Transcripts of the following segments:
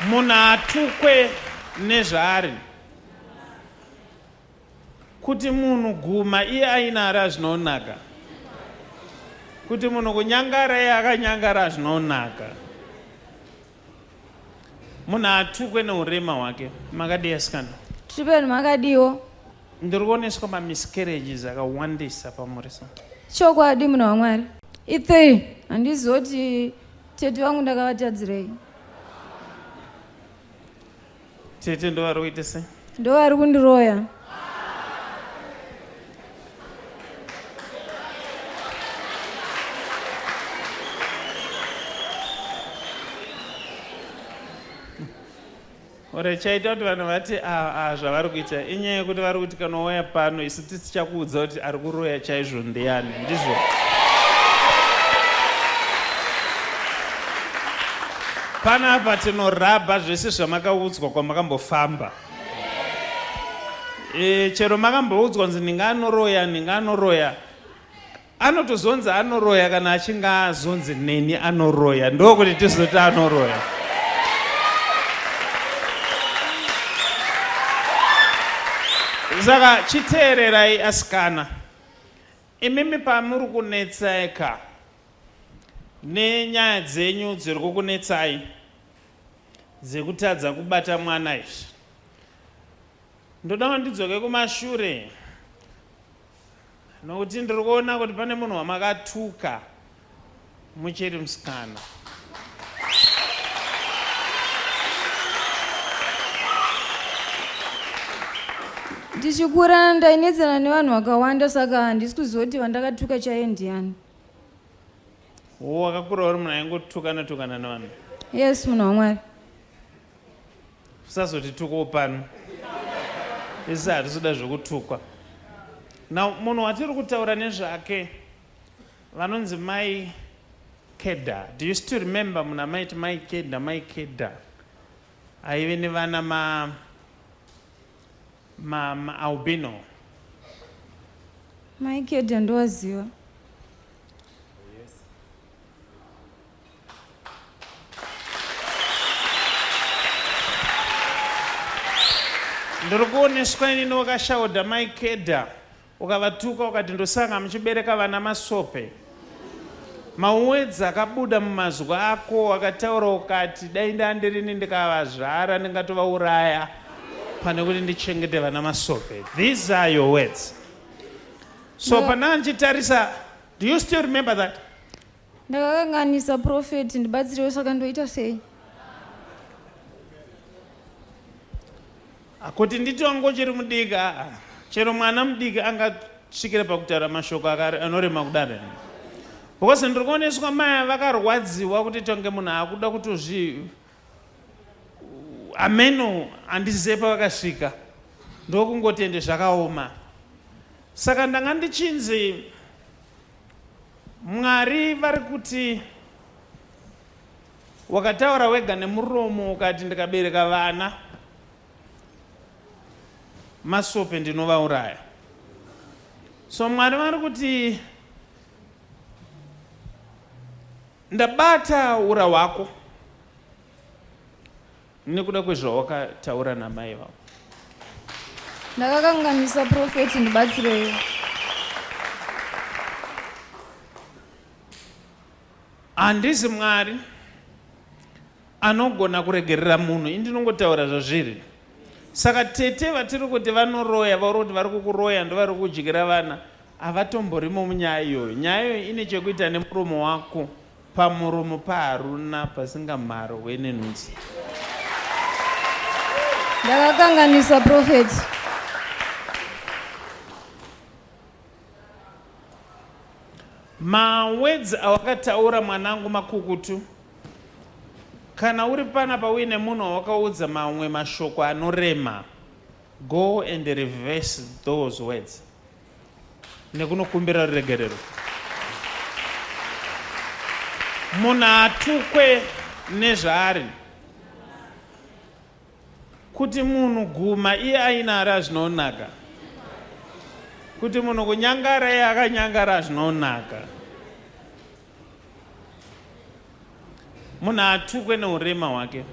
Munhu atukwe nezvaari. Kuti munhu guma iye ainari hazvinonaka. Kuti munhu kunyangara iye akanyangara hazvinonaka. Munhu atukwe neurema hwake. Makadii asikana? Tiri makadiwo. Ndiri kuoneswa mamiscarriages akawandisa pamuri sa. Chokwadi munhu waMwari. Ithei handizoti tete vangu ndakavatadzirei. Tete ndovari kuita sei? Ndovari kundiroya. Ore chaita kuti vanhu vati ah, ah, zvavari kuita inyaya yekuti vari kuti kana wauya pano isu tisichakuudza kuti ari kuroya chaizvo ndiyani ndizvo panapa tinorabha zvese zvamakaudzwa kwamakambofamba e, chero makamboudzwa kunzi ndinga anoroya ndinga anoroya anotozonzi anoroya kana achinge azonzi neni anoroya ndokuti tizoti anoroya saka chiteererai asikana imimi pamuri kunetseka nenyaya dzenyu dziri kukunetsai dzekutadza kubata mwana izvi ndoda ndidzoke kumashure Nokuti ndiri kuona kuti pane munhu wamakatuka muchiri musikana. Ndichikura ndainetsana nevanhu vakawanda saka handisi kuziva kuti vandakatuka chaiye ndiani. Wo wakakura uri munhu aingotukana tukana nevanhu. Yes, munhu waMwari. Usazotitukawo pano. Isu hatisi zvekutukwa. Now munhu watiri kutaura nezvake vanonzi mai Keda. Do you still remember munhu amaiti mai Keda, mai Keda aive nevana ma ma, ma albino. Mai Keda ndowaziva. Ndiri kuoneswa inini wakashaudha mai Kedha ukavatuka ukati ndosanga muchibereka vana masope. Mawedzi akabuda mumazwi ako wakataura ukati dai ndandirini ndikavazvara ndingatovauraya pane kuti ndichengete vana masope. These are your words. So pandanga ndichitarisa, do you still remember that? Ndakakanganisa prophet ndibatsirewo saka ndoita sei? Kuti nditi wanga uchiri mudiki aa chero mwana mudiki angasvikira pakutaura mashoko anorema kudaro because ndiri kuoneswa mai vakarwadziwa kuti tonge munhu akuda kutozvi ameno handizive pavakasvika ndokungoti ende zvakaoma saka ndanga ndichinzi Mwari vari kuti wakataura wega nemuromo ukati ndikabereka vana masope ndinovauraya. So Mwari vari kuti ndabata ura hwako Nekuda kwezvawakataura namai vako. Ndakakanganisa prophet ndibatsirei. Handizi Mwari anogona kuregerera munhu ini ndinongotaura zvazviri. Saka tete vatiri kuti vanoroya vauri kuti vari kukuroya ndovari kukudyira vana havatomborimo munyaya iyoyo. Nyaya iyoyo ine chekuita nemuromo wako. Pamuromo paHaruna pasingamharwe nenhunzi. Ndakakanganisa prophet. Mawords awakataura mwanangu makukutu. Kana uri panapa uine munhu wawakaudza mamwe mashoko anorema, go and reverse those words. Nekunokumbira ruregerero. Munhu atukwe nezvaari. Kuti munhu guma iye ainari hazvinonaka. Kuti munhu kunyangara iye akanyangara hazvinonaka. Munhu atukwe neurema hwake.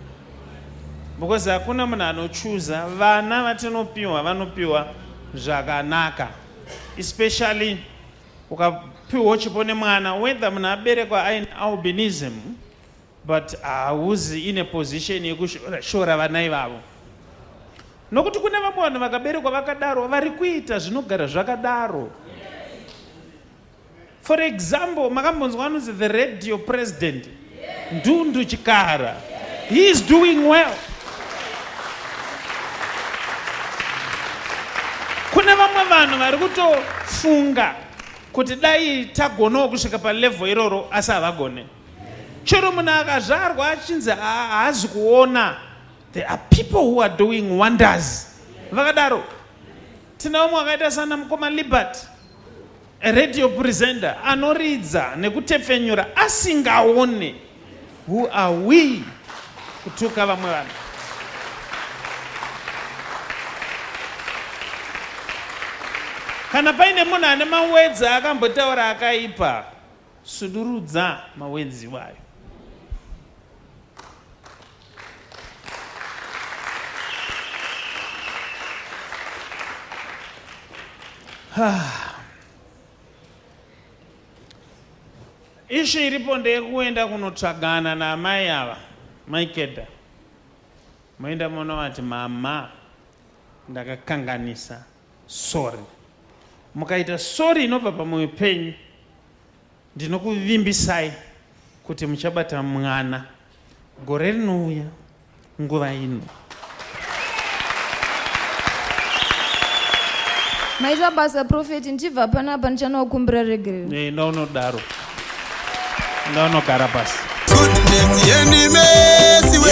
Because hakuna munhu anochuza vana vatinopiwa vanopiwa zvakanaka. Especially ukapiwawo chipo nemwana whether munhu aberekwa aine albinism but hauzi ine position yekushora vana ivavo nokuti kune vamwe vanhu vakaberekwa vakadaro vari kuita zvinogara zvakadaro for example makambonzwa anonzi the radio president ndundu chikara he is doing well kune vamwe vanhu vari kutofunga kuti dai tagonawo kusvika palevhel iroro asi havagone chero munhu akazvarwa achinzi haazi kuona there are people who are doing wonders vakadaro tina vamwe vakaita sana mukoma libert radio presenter anoridza nekutepfenyura asingaone who are we kutuka vamwe vanhu kana paine munhu ane mawedzi akambotaura akaipa Sudurudza mawenzi iwayo. Ishu iripo ndeyekuenda kunotsvagana naamai ava, mai Kedha. Moenda monovati mama ndakakanganisa sorry. Mukaita sorry inobva pamwoyo penyu Ndinokuvimbisai kuti muchabata mwana gore rinouya nguva ino. Maita basa prophet, ndichibva panapa ndichanokumbira regerero. Eh, ndaunodaro. Ndaunogara pasi. Goodness and mercy we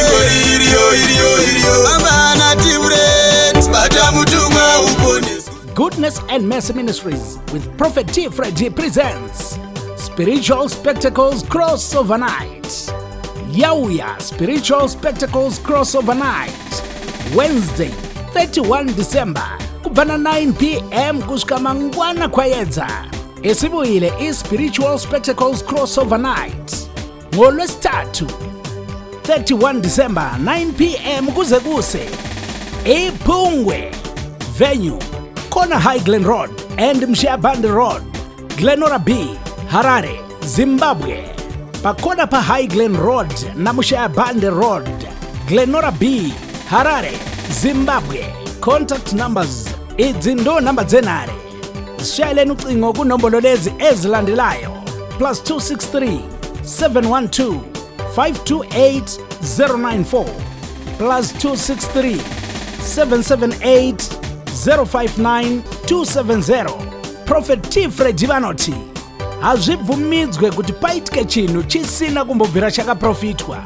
iriyo iriyo iriyo vambana tiuret bata mutumwa uponeswe Goodness and Mercy Ministries with Prophet T. Freddy presents Spiritual Spectacles Crossover Night. Yauya Spiritual Spectacles Crossover Night. Wednesday, 31 December, kubva na 9 pm kusvika mangwana kwayedza. Isibuyile i-Spiritual Spectacles Crossover Night. ngolwesithathu 31 December 9 pm kuze kuse iphungwe venue kona High Glen Road and Mshiyabande Road Glenora B Harare Zimbabwe pakona pa High Glen Road na Mshiyabande Road Glenora B Harare Zimbabwe contact numbers idzi ndo namba dzenhare Sishayeleni ucingo kunombolo lezi ezilandelayo plus 263 712 528 094 plus 263 778 059 270 Prophet T Freddy vanoti hazvibvumidzwe kuti paitike chinhu chisina kumbobvira chakaprofitwa.